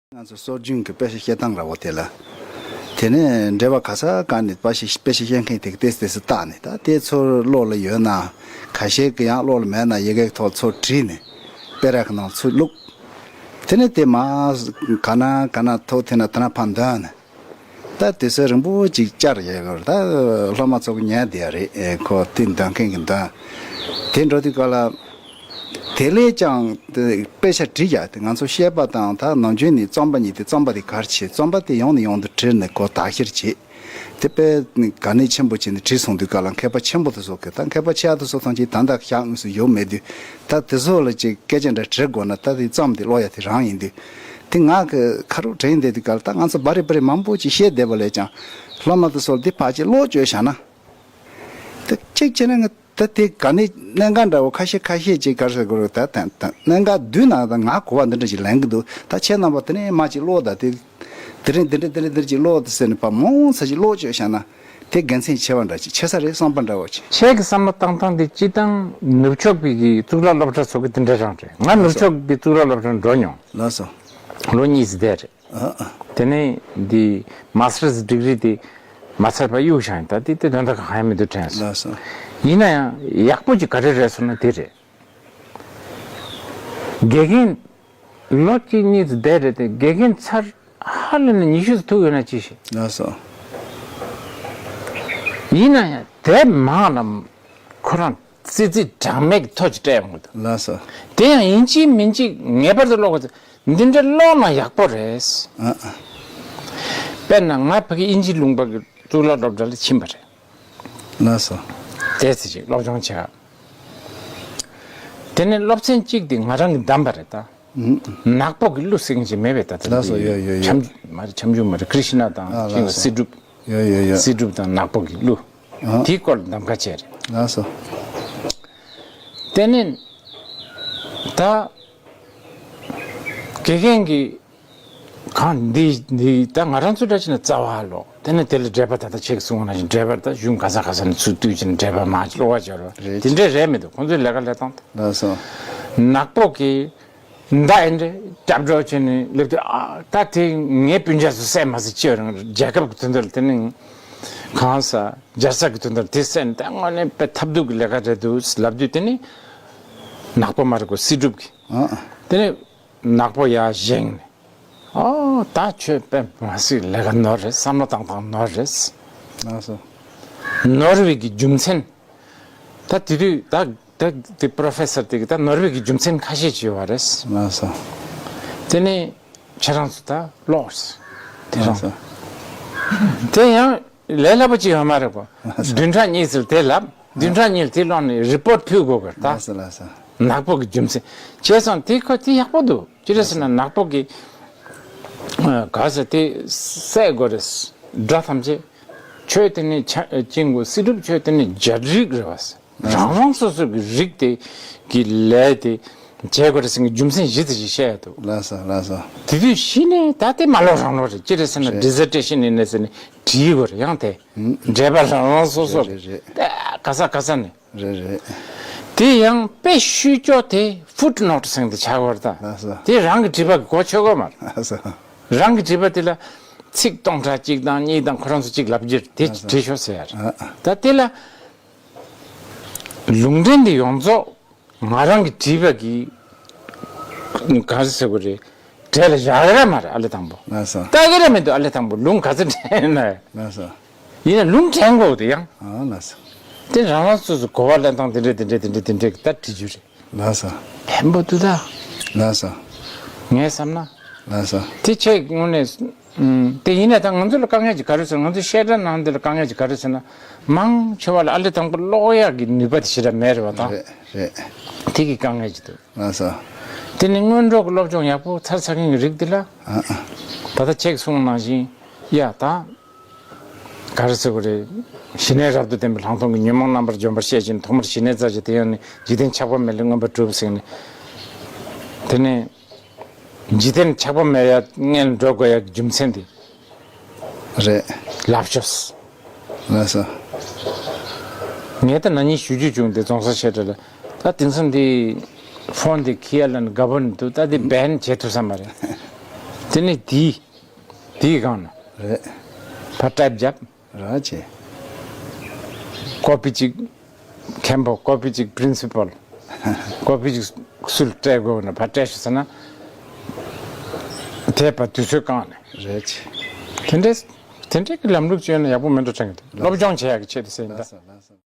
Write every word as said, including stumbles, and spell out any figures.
ང་ཚོ་སྲོལ་རྒྱུན་གྱི་དཔེ་ཆ་བཤད་སྟངས་འདྲ་བོ་དེ་ལ། དེ་ནས་འགྲེལ་པ་ག་ས་ག་ནས་དཔེ་ཆ་དཔེ་ཆ་བཤད་མཁན་དེ་ག་ཏེས་ཏེས་སུ་བལྟས་ནས། ད་དེ་ཚོར་བློ་ལ་ཡོད་ན། ཁ་ཤས་ཀྱི་ཡང་བློ་ལ་མེད་ན་ཡི་གེ་ཐོག་ཚུར་བྲིས་ནས་དཔེ་ར་གི་ནང་ཚུར་བླུགས། དེ་ནས་དེ་མ་ག་ན་ག་ན་ཐོག་དེ་ན་དེ་ན་ཕར་འདོན་ནས། ད་དུས་ཚོད་རིང་པོ་ཅིག་བསྐྱལ་ཡོད་གི་རེད། ད་སློབ་མ་ཚོ་གི་ཉན་བསྡད་ཡ་རེད། ཨེ་ཁོ་དེ་འདོན་མཁན་གྱི་འདོན། དེ་འགྲོ་དུས་སྐབས་ལ། དེ་ལས་ཀྱང་དེ་དཔེ་ཆ་བྲིས་ཡ་དེ་ང་ཚོ་བཤད་པ་དང་ད་ནམ་རྒྱུན་ནས་རྩོམ་པ་གཉིས་དེ་རྩོམ་པ་དེ་ག་རེ་བྱེད། རྩོམ་པ་དེ་ཡང་ནས་ཡང་དུ་བྲིས་ནས་ཁོ་དག་གཤེར་བྱེད། དེ་དཔེ་ག་ནས་ཆེན་པོ་བྱས་ནས་བྲིས་སོང་དུས་སྐབས་ལ་མཁས་པ་ཆེན་པོ་དེ་ཚོ་གི་ད་མཁས་པ་ཆེ་ཡ་དེ་ཚོ་ཐམས་ཅད་ད་ལྟ་ཞག་དངོས་སུ་ཡོད་མེད་དུས། ད་དེ་ཚོ་ལ་ཅིག་སྐད་ཆ་འདྲ་དྲི་དགོས་ན་ད་དེ་རྩོམ་དེ་ཀློག་ཡ་དེ་རང་ཡིན་དུས། དེ་ང་གི་ཁ་རོག་དྲན་བསྡད་དུས་སྐབས་ལ་ད་ང་ཚོ་བ་རེ་བ་རེ་མང་པོ་ཅིག་བཤད་བསྡད་པ་ལས་ཀྱང་། སློབ་མ་དེ་ཚོ་ལ་དེ་ཕར་ཅིག་ཀློག་བཅུག་བཞག་ན། ད་གཅིག་བྱས་ན་ང་ད་དེ་ག་ནས་གནད་འགག་འདྲ་བོ་ཁ་ཤས་ཁ་ཤས་ཅིག་ག་རེ་ཟེར་དགོས་རེད། ད་ད་ད་གནད་འགག་བསྡུས་ན་ད་ང་གོ་བ་འདི་འདྲ་ཞིག་ལེན་གི་འདུག་ད་ཁྱེད་རྣམ་པ་དེ་ནས་མ་ཅིག་ཀློག་ད་དེ། དེ་རིང་འདི་འདྲ་འདི་འདྲ་འདི་འདྲ་ཅིག་ཀློག་ད་ཟེར་ནས་ཕར་མང་ཙམ་ཅིག་ཀློག་བཅུག་བཞག་ན། དེ་དགེ་མཚན་ཆེ་བ་འདྲ་ཅིག་ཆེ་ས་རེད་བསམ་པ་འདྲ་བོ་ཅིག་ཁྱེད་ཀྱི་བསམ་བློ་བཏང་སྟངས་དེ་སྤྱིར་བཏང་ནུབ་ཕྱོགས་པའི་གི་གཙུག་ལག་སློབ་གྲྭ་ཚོ་གི་དེ་འདྲ་རང་རེད། ང་ནུབ་ཕྱོགས་པའི་གཙུག་ལག་སློབ་གྲྭར་འགྲོ་མྱོང་། ལགས་སོ། ལོ་གཉིས་ཙམ་བསྡད་རེད། ཨ་ཨ། དེ་ནས་འདི་མ་སི་ཊར་སི་ཌི་གི་རི་དེ་མ་ཚར་བར་གཡུག་བཞག་ཡིན། ད་དེ་དེ་དོན་དག་གང་ཡང་མི་འདུག་དྲན་སོང་། ལགས་སོ། ཡིན་ན་ཡང་ཡག་པོ་ཅིག་ག་རེ་རེད་ཟེར་ན་དེ་རེད། དགེ་རྒན་ལོ་གཅིག་གཉིས་ཙམ་བསྡད་རེད་དེ། དགེ་རྒན་ཚར་ཧ་ལས་ནས་ཉི་ཤུ་ཙམ་ཐུག་ཡོད་ན་ཅི་ཞིག་ལགས་སོ། ཡིན་ན་ཡང་དེ་མང་ལ་ཁོ་རང་ཙི་ཙི་གྲངས་མེད་ཀྱི་ཐོ་ཅིག་སྤྲད་ཡོང་གི་འདུག་ལགས་སོ། དེ་ཡང་ཡིན་གཅིག་མིན་གཅིག་ངེས་པར་དུ་ཀློག་དགོས། འདི་འདྲ་ཀློག་ན་ཡག་པོ་རེད། ཨ་ཨ། དཔེར་ན་ང་ཕ་གི་དབྱིན་ཇི་ལུང་པ་གི་གཙུག་ལག་སློབ་གྲྭ་ལ་ཕྱིན་པ་རེད། ལགས་སོ། དེ་ཚེ་ཅིག་སློབ་སྦྱོང་བྱས། དེ་ནས་སློབ་ཚན་གཅིག་དེ་ང་རང་གིས་བདམས་པ་རེད་ད། ཨུ། ནག་པོ་གི་གླུ་ཟེར་མཁན་ཅིག་མེད་པས་ད། ད་ལགས་སོ། དེ་ཡོད་ཡོད་ཡོད། ཁྱམས་མ་རེད། ཁྱམས་ཆུང་མ་རེད། ཀྲི་ཤི་ན་དང་ཨ་ཁྱིམ་ལགས་སོ། སྲིད་སྒྲུབ། ཡོད་ཡོད་ཡོད། སྲིད་སྒྲུབ་དང་ནག་པོ་གི་གླུ། ཨ། དེའི་སྐོར་ལ་གདམ་ག་བྱས་རེད། ལགས་སོ། དེ་ནས་ད་དགེ་རྒན་གྱི་གང་འདི་འདི་ད་ང་རང་ཚོ་འདྲ་བྱས་ན་རྩ་བ་ལོ། དེ་ནས་དེ་ལ་འགྲེལ་པ་ད་ལྟ་ཁྱེད་ཀྱིས་གསུངས་པ་ནང་བཞིན་འགྲེལ་པ་ད་གཞུང་ག་ས་ག་ས་ནས་ཚུར་བཏུས་བྱས་ནས་འགྲེལ་པ་མར་ཀློག་པ་བྱས་རོགས། རེད། དེ་འདྲས་རེད་མི་འདུག་ཁོང་ཚོའི་ལས་ཀ་ལས་སྟངས་དེ། ལགས་སོ། ནག་པོ་གི་མདའ་ཨེ་འདྲ་རྒྱབ་འགྲོ་བྱས་ནས་སླེབས་དུས། ཨ་ད་དེ་ངའི་སྤུན་ཀྱག་ཚོ་བསད་མ་ཟེར་ཅི་ཡོད་རང་རྒྱལ་ཁབ་ཀྱི་དོན་དག་ལ། དེ་ནི་གང་ཟག་རྒྱལ་ས་གི་དོན་དག་ལ་དེ་བསད་ནས་ད་དངོས་གནས་དཔེ་ཐབས་སྡུག་གི་ལས་ཀ་རེད་འདུག་ལབ་དུས། དེ་ནི་ནག་པོ་མ་རེད་གོ། སྲིད་སྒྲུབ་ཀྱི། ཨ་ཨ། དེ་ནི་ནག་པོ་ཡར་བཞེངས་ནས། ཨོ་ད་ཁྱོད་དཔེ་མ་སྲིད་ལས་ཀ་ནོར་རེད། བསམ་བློ་བཏང་སྟངས་ནོར་རེད། ལགས་སོ། ནོར་བའི་གི་རྒྱུ་མཚན། ད་དེ་དུས་ད་ད་དེ་པྲོ་ཕེ་སར་དེ་གི་ད་ནོར་བའི་གི་རྒྱུ་མཚན་ཁ་ཤས་ཅིག་ཡོད་པ་རེད། ལགས་སོ། དེ་ནས་ཁྱེད་རང་ཚོ་ད་ཀློག་དེ་རང་། ལགས་སོ། དེ་ཡང་ལས་སླ་པོ་ཅིག་ཡོད་མ་རེད་གོ། ལགས་སོ། བདུན་ཕྲག་གཉིས་ཙམ་དེ་ལབ། བདུན་ཕྲག་གཉིས་དེ་ཀློག་ནས་རི་པོར་ཊི་ཕུལ་དགོས་གི་ད། ལགས་སོ། ལགས་སོ། ནག་པོ་གི་རྒྱུ་མཚན། བྱས་ཙང་དེ་ཁོ་དེ་ཡག་པོ་འདུག་ཅི་རེད་ཟེར་ན་ནག་པོ་གི་ཨ་ག་ཟེར་དེ་བསད་དགོས་རེད། དགྲ་ཐམས་ཅད། ཁྱོད་དེ་ནི་ཆ་ཅིང་གོ། སྲིད་སྒྲུབ་ཁྱོད་དེ་ནི་རྒྱལ་རིགས་རེད་བ། ལགས་སོ། རང་རང་སོ་སོ་གི་རིགས་དེ་གི་ལས་དེ་བྱེད་དགོས་རེད་ཟེར་གི་རྒྱུ་མཚན་བཞི་དེ་ཅིག་བཤད་ཡ་འདུག་ལགས་སོ། ལགས་སོ། དེ་དུས་གཞི་ནས་ད་དེ་མ་ལོག་རང་ལོག་རེད། ཅི་རེད་ཟེར་ན། རེད། ཌི་ཟར་ཊེ་ཤན་ཡིན་ནས་ཟེར་ནས་བྲིས་དགོས་རེད། ཡང་དེ་འགྲེལ་པ་རང་རང་སོ་སོ་རེད། རེད་རེད། ད་ག་ས་ག་ས་ནས། རེད་རེད། དེ་ཡང་དཔེ་ཤུལ་ཅོག་དེ་ཕུཊ་ནོཊ་ཟེར་དེ་ཆགས་པ་རེད་ད། ལགས་སོ། དེ་རང་གི་བྲིས་པ་གི་གོ་ཆོད་གོ་མ་རེད། ལགས་སོ། རང་གི་བྲིས་པ་དེ་ལ་ཚིག་སྟོང་ཕྲག་གཅིག་དང་གཉིས་དང་ཁོ་རང་ཚོ་གཅིག་ལབ་རྒྱུ་དེ། ལགས་སོ། བྲིས་ཤོག་ཟེར་ཡ་རེད། ཨ་ཨ། ད་དེ་ལ་ལུང་འདྲེན་དེ་ཡོངས་རྫོགས་ང་རང་གི་བྲིས་པ་གི་ག་རེ་ཟེར་དགོས་རེད། གྲས་ལ་བཞག་ཡ་མ་རེད། ཨ་ལས་དང་པོ། ལགས་སོ། ལྟ་གི་ར་མི་འདུག་ཨ་ལས་དང་པོ་ལུང་ག་ཚོད་འདྲེན་ན། ལགས་སོ། ཡིན་ན་ལུང་དྲན་དགོས་དེ་ཡང་། ཨ་ལགས་སོ། དེ་རང་རང་སོ་སོ་གོ་བ་ལེན་སྟངས་དེ་འདྲས་དེ་འདྲས་དེ་འདྲས་དེ་འདྲས་ཀྱི་ད་བྲིས་རྒྱུ་རེད། ལགས་སོ། ཕན་པོ་འདུག་ད། ལགས་སོ། ངས་བསམ་ན། ལགས་སོ། དེ་ཁྱེད་དངོས་གནས། ཨུམ། དེ་ཡིན་ན་ད་ང་ཚོ་ལ་དཀའ་ངལ་ཅིག་ག་རེ་ཟེར་ན། ང་ཚོ་བཤད་གྲྭ་ནང་འདི་ལ་དཀའ་ངལ་ཅིག་ག་རེ་ཟེར་ན། མང་ཆེ་བ་ལ་ཨ་ལས་དང་པོ་ཀློག་ཡག་གི་ནུས་པ་དེ་ཞེ་དྲག་མེད་རེད་བ་ད། རེད་རེད། དེ་གི་དཀའ་ངལ་ཅིག་འདུག་ལགས་སོ། དེ་ནི་སྔོན་འགྲོ་གི་སློབ་སྦྱོང་ཡག་པོ་ཚར་ཚར་མཁན་གྱི་རིགས་འདི་ལ། ཨ་ཨ། ད་ལྟ་ཁྱེད་ཀྱིས་གསུངས་ནང་བཞིན། ཡ་ད། ག་རེ་ཟེར་དགོས་རེད། ཞི་གནས་རབ་ཏུ་བརྟན་པའི་ལྷག་མཐོང་གི་ཉོན་མོངས་རྣམ་པར་འཇོམས་པར་བཤད་ཅིང་། ཐོག་མར་ཞི་གནས་བཙལ་ཞིང་། དེ་ཡང་ནི་འཇིག་རྟེན་ཆགས་པ་མེད་ལས་མངོན་པར་སྒྲུབ་ཟེར་ནས། དེ་ནས་འཇིག་རྟེན་ཆགས་པ་མེད་ཡ་སྔོན་འགྲོ་དགོས་ཡ་རྒྱུ་མཚན་དེ། རེད། ལབ་ཤོག་ལགས་སོ། ངས་ད་ན་ནིང་ཞུ་རྒྱུ་བྱུང་། དེ་རྫོང་སར་བཤད་གྲྭ་ལ། ད་དེང་སང་འདི་ཕོན་དེ་ཁྱེར་ཡ་ལ་ནི་དགའ་པོ་ནི་འདུག་ད་དེ་བེན་བྱེད་ཐུབ་ས་མ་རེད། དེ་ནས་དེའི་དེའི་སྒང་ནས་རེད། ཕར་ཊའིབ་བརྒྱབ། ར་ཆེ། ཀོ་པི་གཅིག་མཁན་པོ། ཀོ་པི་གཅིག་པི་རིན་སི་པལ། ཀོ་པི་གཅིག་སུ་ལ་སྤྲད་དགོས་ན་ཕར་སྤྲད་ཤོག་ཟེར་ན། དེ་ཕར་དུས་ཚོད་བསྐང་ནས། རེད་ཆེ། དེ་འདྲའི་དེ་འདྲའི་གི་ལམ་ལུགས་བྱས་ན་ཡག་པོ་མེད་འགྲོ་དྲན་གི་འདུག་སློབ་སྦྱོང་བྱེད་ཡག་གི་ཆེད་དུ་ཟེར་ཡིན་ད། ལགས་སོ་ལགས་སོ།